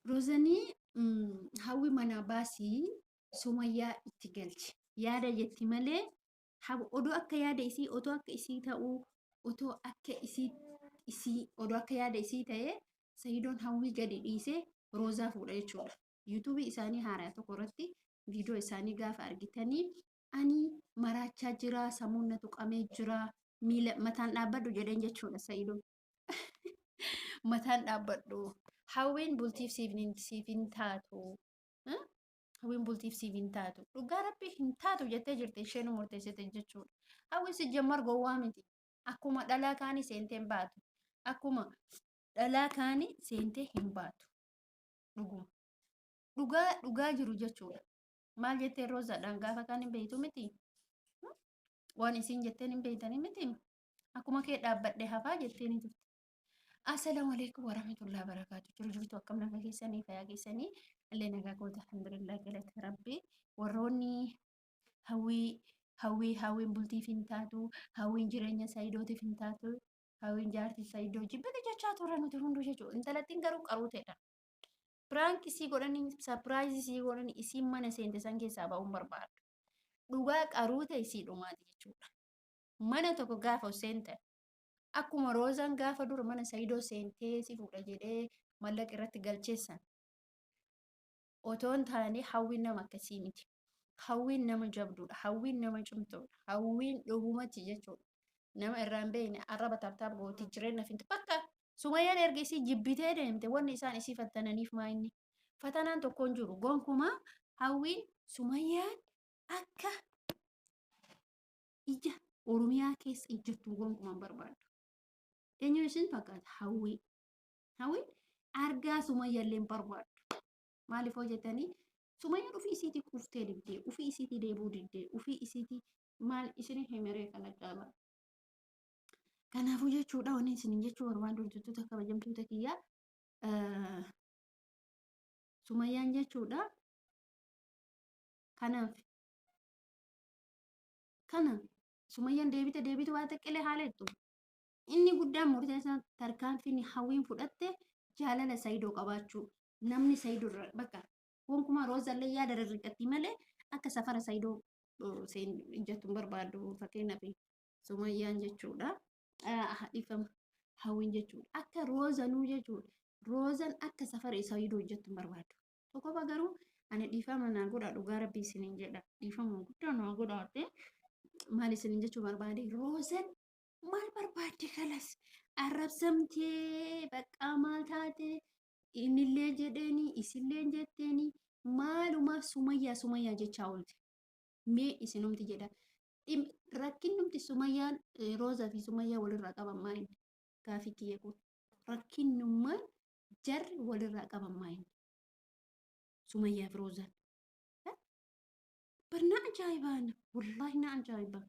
Rozanii hawwi manaa baasii Sumayyaa itti galchi. Yaada jetti malee odoo akka yaada isii otoo akka isii ta'uu otoo akka isii isii odoo akka yaada isii ta'ee Sayidoon hawwii gadi dhiisee Roozaa fuudha jechuudha. Yuutuubii isaanii haaraa tokko irratti viidiyoo isaanii gaafa argitanii ani maraachaa jira, sammuun na tuqamee jira, miila mataan dhaabbadhu jedheen jechuudha Sayidoon. Mataan dhaabbadhu. Hawwiin bultiif siif hin taatu. Hawwiin bultiif siif hin taatu. Dhugaa rabbi hin taatu jettee jirti isheen murteessite jechuudha. Hawwiin si jammar gowwaa miti. Akkuma dhalaa kaanii seentee hin baatu. Akkuma dhalaa kaanii seentee hin baatu. Dhuguma. Dhugaa dhugaa jiru jechuudha. Maal jettee Roozaadhaan gaafa kaan hin beektu miti? Waan isiin jetteen hin beektanii miti? Akkuma kee dhaabbadhee hafaa jettee ni turte. Assalaamu alaikum warahmatullahi wabarakatuh. Jiru jirtu akkam nagaa keessanii fayyaa keessanii illee nagaa koota alhamdulillah galata rabbi. Warroonni hawwii hawwii hawwiin bultiif hin taatu hawwiin jireenya sayidootiif hin taatu hawwiin jaartii sayidoo jibbite jechaa turre nuti hunduu jechuudha. Intalattiin garuu qaruuteedha. Piraank isii godhanii sapiraayizii isii godhanii isiin mana seente san keessaa ba'uun barbaadu. Dhugaa qaruute isii dhumaati jechuudha. Mana tokko gaafa seente akkuma Roozaan gaafa dura mana Sayidoo seentee si fuudha jedhee mallaqa irratti galcheessan otoo hin taane hawwiin nama akkasii miti. Hawwiin nama jabduudha. Hawwiin nama cimtuudha. Hawwiin dhugumatti jechuudha. Nama irraa hin beekne arraba taaptaap gooti jireenya finti bakka Sumayyaan erga isii jibbitee deemte wanni isaan isii fattananiif maa inni fatanaan tokko hin jiru gonkumaa hawwiin Sumayyaan akka ija Oromiyaa keessa ijjattu gonkumaa hin barbaaddu. Eenyuun isin fakkaata? Hawwii. Hawwiin argaa Sumayyaallee hin barbaaddu. Maaliif hoo jettanii Sumayyaan ofii isiitii quuftee dibdee, ofii isiitii deebuu diddee, ofii isiitii maal isin himeree kana caalaa. Kanaafuu jechuudha wanni isin jechuu barbaadu hordoftoota kabajamtoota kiyyaa Sumayyaan jechuudha. Kanaaf kana Sumayyaan deebite deebitu baate qilee haaleettu. Inni guddaan murteessaan tarkaanfiin hawwiin fudhatte jaalala Sayidoo qabaachuu. Namni Sayidoo irra bakka gonkumaa Roozallee yaada rirriqatti malee akka safara Sayidoo ijjattu hin barbaaddu fakkeenyaaf Sumayyaan jechuudha. Dhiifama hawwiin jechuudha. Akka Roozanuu jechuudha. Roozan akka safara Sayidoo ijjattu hin barbaaddu. Tokkoffaa garuu ani dhiifama naa godhaa dhugaa rabbii isiniin jedha. Dhiifama guddaa naa godhaate maal isiniin jechuu barbaade Roozan maal barbaadde kalas arrabsamtee baqqaa maal taate innillee jedheeni isillee jetteeni maalumaaf sumayyaa sumayyaa jechaa oolte. Mee isinumti jedha. Rakkinnumti sumayyaan Roozaa fi sumayyaa walirraa qaban maal gaafii kiyya kun rakkinnummaan jarri walirraa qaban maal sumayyaa fi Roozaan. Bar na ajaa'ibaan wallaahi na ajaa'ibaan.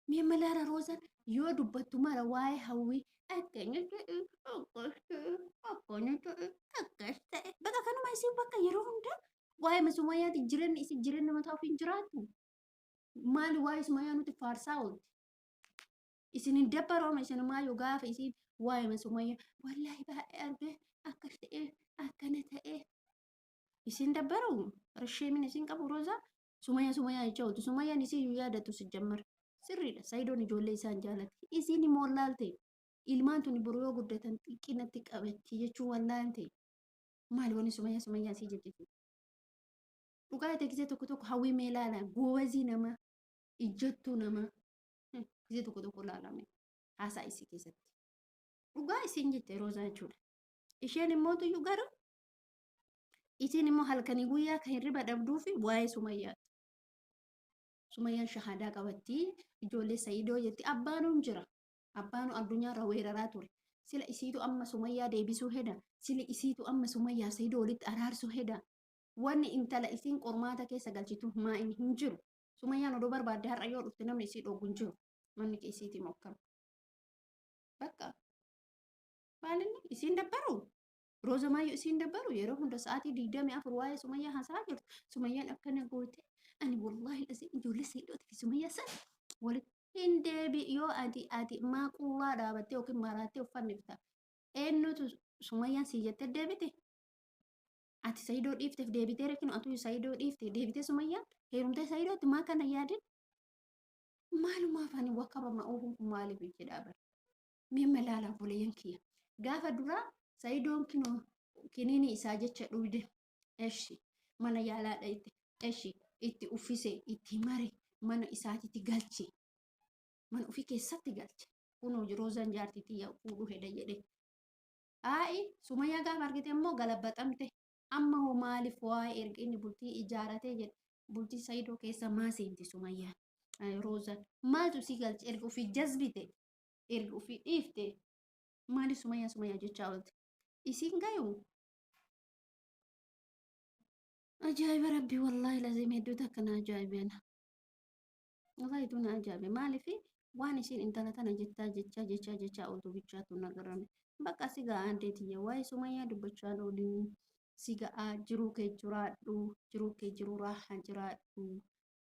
Mee malaara Roozaan yoo dubbattu mara waa'ee hawwii akkana ta'e akkas ta'e akkana ta'e akkas ta'e bakka kanuma isin bakka yeroo hunda waa'ee sumayyaati jireenya isin jireenya mataa ofii hin jiraattu. Maali waa'ee sumayyaa nuti faarsaa oolti. Isin hin dabbarooma isin maayyuu gaafa isin waa'ee sumayyaa wallaahi baay'ee argee akkas ta'e akkana ta'e isin dabbaru rasheemin isin qabu Roozaa Sumayyaa Sumayyaa jechaa ooltu. Sumayyaan isii iyyuu yaadattu si jammar. Sirriidha. Sayidoon ijoollee isaan jaalatti. Isiin immoo wallaalte. Ilmaan tuni boru yoo guddatan xiqqinatti qabatti jechuun wallaalte. Maali wanni Sumayyaa Sumayyaa isii jechisiisu? Dhugaa ta'e gisee tokko tokko hawwii mee ilaala. Goobazii namaa. Ijjattuu namaa. Gisee tokko tokko ilaalame. Haasaa isii keessatti. Dhugaa isiin jette Roozaa jechuudha. Isheen immoo tuyyuu garuu Isiin immoo halkanii guyyaa kan hirriba dhabduufi waa'ee Sumayyaati. Sumayyaan shahaadaa qabatti, ijoollee Sayidoo jetti, abbaanuu hin jira. Abbaanuu addunyaarra weeraraa ture. Sila isiitu amma Sumayyaa deebisuu heda. Sila isiitu amma Sumayyaa Sayidoo walitti araarsuu heda. Wanni intala isiin qormaata keessa galchitu maa inni hin jiru. Sumayyaan odoo barbaadde har'a yoo dhufte namni isii dhoogu hin jiru. Manni kee isiitii mokkama. Bakka. Maalinni isiin dabbaru? Rooza maayyuu isiin dabbaru yeroo hunda sa'aatii 24 waa'ee Sumayyaa haasa'aa jirtu. Sumayyaan akkana goote ani wallaahi dhasi ijoollee Sayidooti fi Sumayyaa san walitti hin deebi yoo ati ati maa qullaa dhaabattee yookiin maraattee uffannifta. Eenyutu Sumayyaan sii jettee deebite? Ati Sayidoo dhiifteef deebitee rakkinu atuu Sayidoo dhiifte deebitee Sumayyaa heerumtee Sayidootti maa kana yaadin? Maalumaaf ani wakkabama oofuun kun maaliif jedhaa bara. Mee malaala obboleeyyan kiyya. Gaafa duraa Sayidoon kinoo kiniini isaa jecha dhuyde. Eshi mana yaalaa dhayte. Eshi itti uffise itti mare mana isaatitti galche. Mana ofii keessatti galche. Kunoo Roozaan jaartii tiyya fuudhuu heda jedhe. Aayi Sumayyaa gaafa argite immoo galabbaxamte. Amma hoo maaliif waa'ee erga inni bultii ijaaratee jedhe bultii Sayidoo keessa maa seenti Sumayyaan? Roozaan maaltu si galche erga ofii jazbite erga ofii dhiifte maaliif Sumayyaa Sumayyaa jechaa oolte? Isiin gayu ajaa'iba rabbi wallaahi laziim hedduu takka na ajaa'ibeen. Wallahi hedduu na ajaa'ibe maaliif waan isiin intala tana jettaa jechaa jechaa jechaa ooltu bichaatu na garame. Bakka si ga'a addee tiyya waa'ee Sumayyaa dubbachaa oolinii si ga'aa jiruu kee jiraadhu jiruu kee jiruu raahaa jiraadhu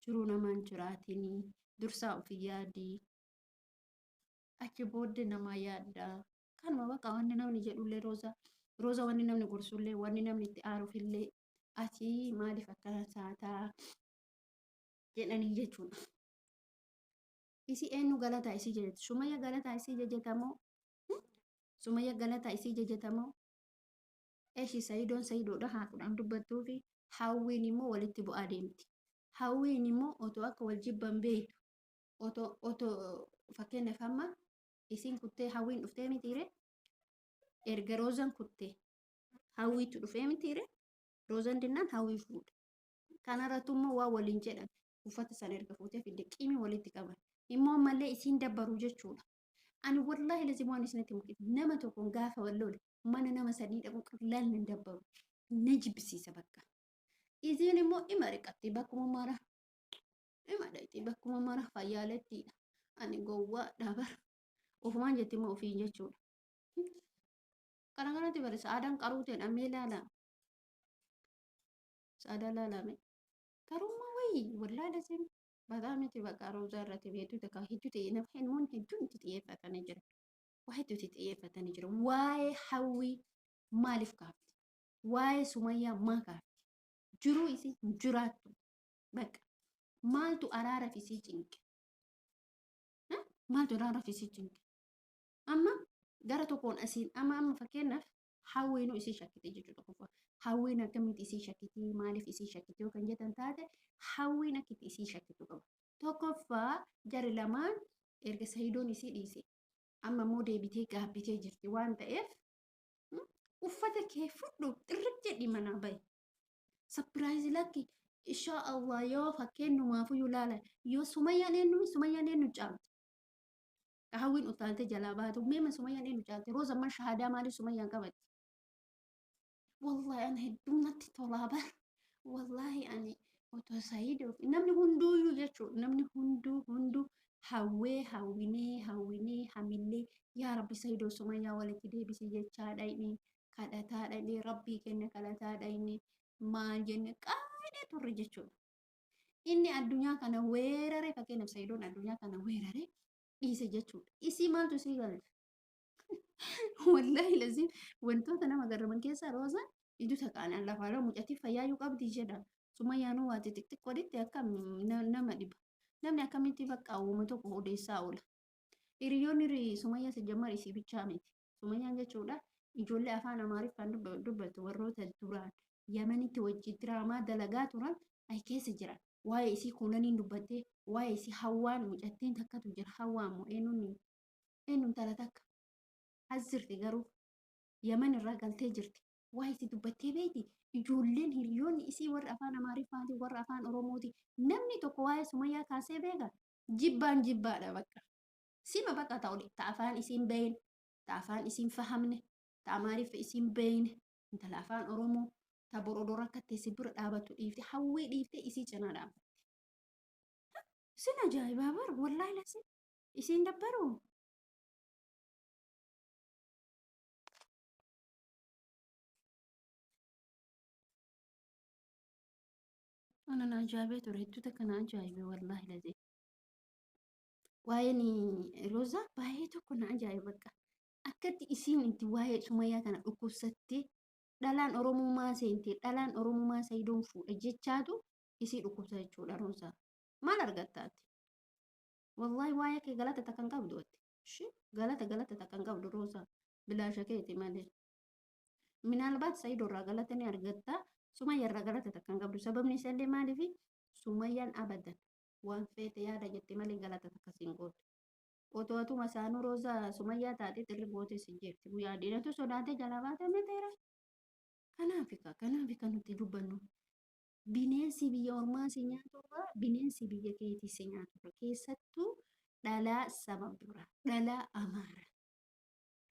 jiruu namaan jiraatinii dursaa ofii yaadii achi booddee namaa yaaddaa kanuma bakka wanni namni jedhullee roozaa roozaa wanni namni gorsullee wanni namni itti aaruufillee ati maaliif akkana taataa jedhanii jechuudha. Isii eenyu galataa isii jajata? Sumayya galataa isii jajatamoo? Sumayya galataa isii jajatamoo? Eshi Sayidoon Sayidoodha haadhuudhaan dubbattuu fi hawwiin immoo walitti bu'aa deemti. Hawwiin immoo otoo akka wal jibban beektu otoo otoo fakkeenyaaf amma isiin kuttee hawwiin dhuftee mitiire erga roozan kuttee hawwiitu dhufee mitiire roozan dinnaan hawwii fuudhe. Kanarratti immoo waa waliin jedhan uffata sana erga fuutee fidde qiimii walitti qaban. Immoo ammallee isiin dabbaruu jechuudha. Ani wallaahi lazim waan isinitti himu nama tokkoon gaafa wal lole mana nama sanii dhaquu qallaan hin dabbaru. Na jibbisiisa bakka. Isiin immoo ima riqatti bakkuma mara. Ima dhaqxi bakkuma mara fayyaalettiidha. Ani gowwaadha bara. Ofumaan jetti immoo ofiin jechuudha. Kana kanatti bara sa'aadaan qaruuteen ammee ilaala. Sa'aadaa ilaalame. Garummaa wayii wallaahi lazim bataa miti bakka roozaa irratti beektu takka hedduu ta'e nama namoonni hedduun itti xiyyeeffatanii jira. Waa hedduu itti xiyyeeffatanii jira. Waa'ee hawwii maaliif kaafti? Waa'ee sumayyaa maa kaafti? Jiruu isii hin jiraattu. Bakka maaltu araaraaf isii cinqe? Maaltu araaraaf isii cinqe? Amma gara tokkoon asiin amma amma fakkeenyaaf hawwiinuu isii shakkite jechuudha qofa. Hawwiin akkamitti isii shakkitii maaliif isii shakkite yoo kan jettan taate hawwiin akka itti isii shakkitu qaba. Tokkoffaa jarri lamaan erga sayidoon isii dhiise amma immoo deebitee gaabbitee jirti waan ta'eef uffata kee fudhu xirrik jedhi manaa bahi. Sapiraayizi lakki inshaa Allah yoo fakkeenyumaafuyyuu laala yoo sumayyaan eenyu sumayyaan eenyu caalti. Hawwiin utaalte jalaa baatu meema sumayyaan eenyu caalte rooza ammaa shahaadaa maaliif sumayyaan qabatti. Wallahi ani hedduu natti tolaa bar. Wallahi ani otoo Sayiidoo namni hunduuyyuu jechuudha namni hunduu hunduu hawwee hawwinee hawwinee hamillee yaa rabbi Sayiidoo sumayyaa walitti deebisi jechaadha inni kadhataadha inni rabbii kenna kadhataadha inni maal jenne qaadee turre jechuudha. Inni addunyaa kana weerare fakkeenyaaf Sayidoon addunyaa kana weerare dhiise jechuudha. Isii maaltu isii galcha? Wallaahi laziim wantoota nama garraman keessaa roozaan iddoo taqaanaan lafaa lama mucattii fayyaayyuu qabdi jedha. Sumayyaanuu waa xixiqqoo dhitte akka nama dhiba. Namni akkamitti bakka uuma tokko odeessaa oola. Hiriyoonni Sumayyaa sijjammar isii bichaa miti. Sumayyaan jechuudha ijoollee afaan Amaariffaan dubbattu warroota duraan Yamanitti wajji diraamaa dalagaa turan ay keessa jiran. Waa'ee isii kuulaniin dubbattee waa'ee isii hawwaan mucattiin takkatu jira hawwaan moo eenyuun eenyuun tala takka as jirti garuu Yaman irraa galtee jirti. Waa'ee isii dubbattee beekti. Ijoolleen hiriyoonni isii warra afaan Amaariffaati warra afaan Oromooti namni tokko waa'ee Sumayyaa kaasee beeka. Jibbaan jibbaadha bakka. Sima bakka ta'u ta afaan isiin beeyne ta afaan isiin fahamne ta Amaariffa isiin beeyne intala afaan Oromoo ta borodoo rakkattee si bira dhaabattu dhiifte hawwii dhiifte isii cinaa dhaabatte. Isin ajaa'ibaa bar wallaahi lasi isiin dabbaru. Ana na ajaa'ibee ture hedduu takka na ajaa'ibe wallaahi lasi. Waa'een Roozaa baay'ee tokko na ajaa'iba bakka. Akkatti isiin itti waa'ee Sumayyaa kana dhukkubsattee Dhalaan Oromummaa seente, dhalaan Oromummaa Sayidoon fuudha jechaatu isii dhukkubsa jechuudha Roozaa. Maal argatta ati? Wallaahi waa'ee kee galata takka hin qabdu ati. Ishi galata galata takka hin qabdu Roozaa. Bilaasha keeti malee. Minaalbaat Sayidoo irraa galata ni argatta. Sumayya irraa galata takka hin qabdu. Sababni isaallee maaliifi Sumayyaan abadan waan feete yaada jette malee galata takka siin gootu. Otoo atuma saanuu Roozaa Sumayyaa taatee xirri gootee si jeefti. Guyyaa diinatu sodaatee jalaa baatee meteera. Kanaaf kaa kanaaf kan nuti dubbannu. Bineensi biyya ormaa si nyaaturra bineensi biyya keetii si nyaaturra keessattuu dhalaa saba biraa dhalaa Amaara.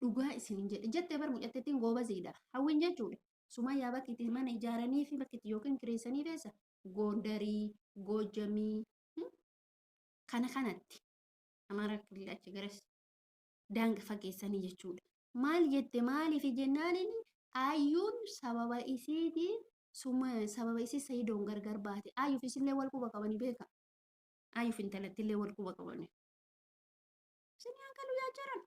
Dhugaa isinin jedhe jettee bar mucattettiin goobaziidha. Hawwiin jechuudha. Sumayyaa bakki itti mana ijaaranii fi bakki itti yookiin kireessanii keessa Goondarii, Goojjamii kana kanatti. Amaara kilila achi garas daanga fageessanii jechuudha. Maal jette maaliif jennaaniin ayyuun sababa isiiti suma sababa isii sayidoon gargar baate ayyuuf isillee wal quba qabanii beeka. Ayyuuf intalattillee wal quba qabanii. Isin haa galu yaa jaran.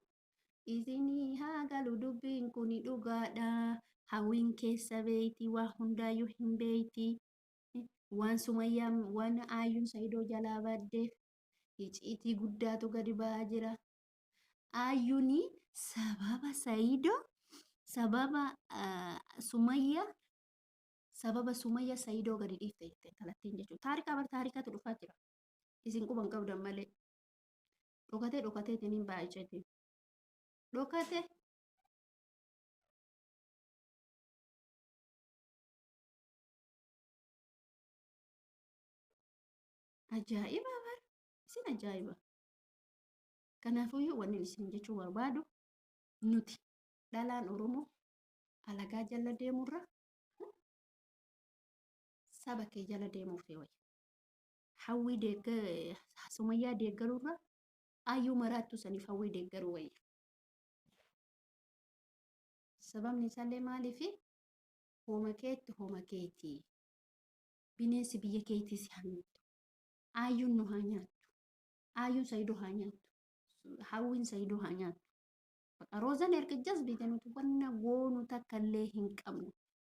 Isinii haa galu dubbiin kun dhugaadha. Hawwiin keessa beeyti waa hundaayyuu hin beeyti. Waan sumayyaan waan ayyuun sayidoo jalaa baddeef iciitii guddaatu gadi ba'aa jira. Ayyuun sababa Sayido, sababa Sumayya, sababa Sumayya Sayidoo gadi dhiifte jette intalattiin jechuudha. Taarikaa bar taarikaatu dhufaa jira. Isin quban qabdan malee. Dhokatee dhokatee ittiin ba'a iciitiin. Dhokatee. Ajaa'iba bar isin ajaa'iba. Kanaafuyyuu wanni isin jechuu barbaadu nuti dhalaan Oromoo alagaa jala deemurra saba kee jala deemuuf wayya. Hawwii deegga Sumayyaa deeggarurra ayyuu maraattuu saniif hawwii deeggaruu wayya. Sababni isaallee maaliifi hooma keetti hooma keetii. Bineensi biyya keetii si haa nyaattu. Aayyuun nu haa nyaattu. Aayyuun Sayidoo haa nyaattu. Hawwiin Sayidoo haa nyaattu. Baqa Roozan erga jazbiite nuti wanna goonu takka illee hin qabnu.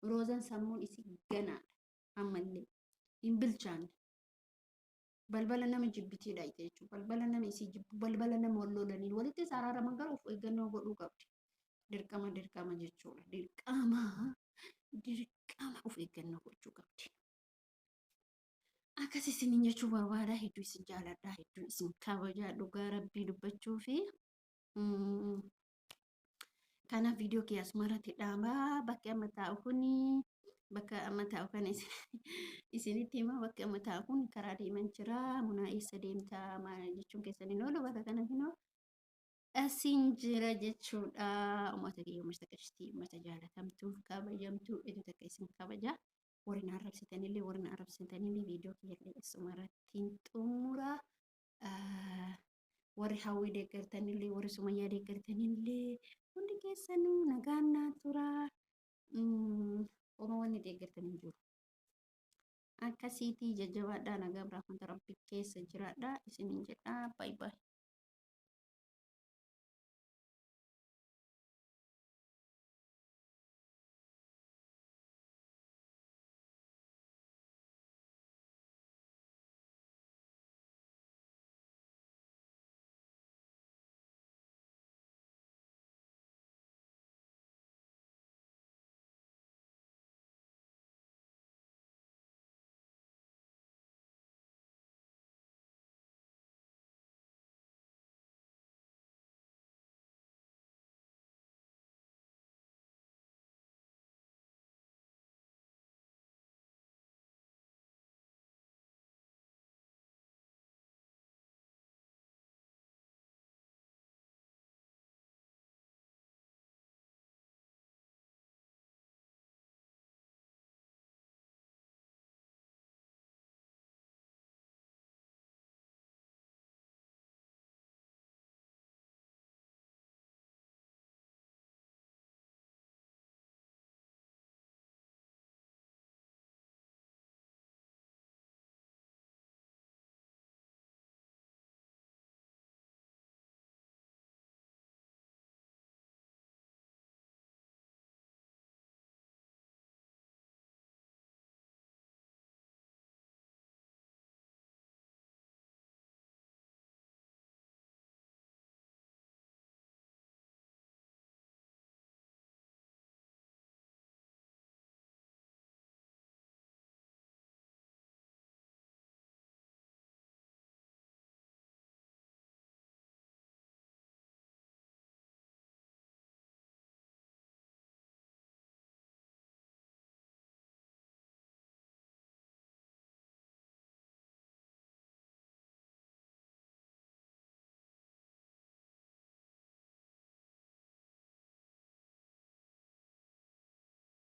Roozan sammuun isii ganaadha. Ammallee hin bilchaanne. Balbala nama jibbitii dhayite jechuudha. Balbala nama isii jibbu, balbala nama wal lolaniin walittis araaraman garuu of eeggannoo godhuu qabdi. Dirqama dirqama jechuudha. Dirqama dirqama of eeggannoo gochuu qabdi. Akkas isiniin jechuu barbaada. Hedduu isin jaaladha. Hedduu isin kabajaa dhugaa rabbii dubbachuu fi kanaaf viidiyoo kiyya asumarratti dhaabaa. Bakki amma taa'u kuni bakka amma taa'u kana isinitti hima. Bakki amma taa'u kun karaa deeman jira. Munaa eessa deemtaa maal jechuun keessan hin oolu. Bakka kana hinoo asiin jira jechuudha. Uummata kiyya uummata qashtii uummata jaalatamtuu kabajamtuu hedduu takka isin kabaja. Warri na arrabsitanillee warri na arrabsitanillee viidiyoo kiyyallee asumarratti xumura. Warri hawwii deeggartanillee warri sumayyaa deeggartanillee hundi keessanuu nagaan naa tura. Oma wanni deeggartan hin jiru. Akkasiitii jajjabaadhaa nagaa biraa wanta rabbi keessa jiraadhaa isiniin jedhaa baay baay.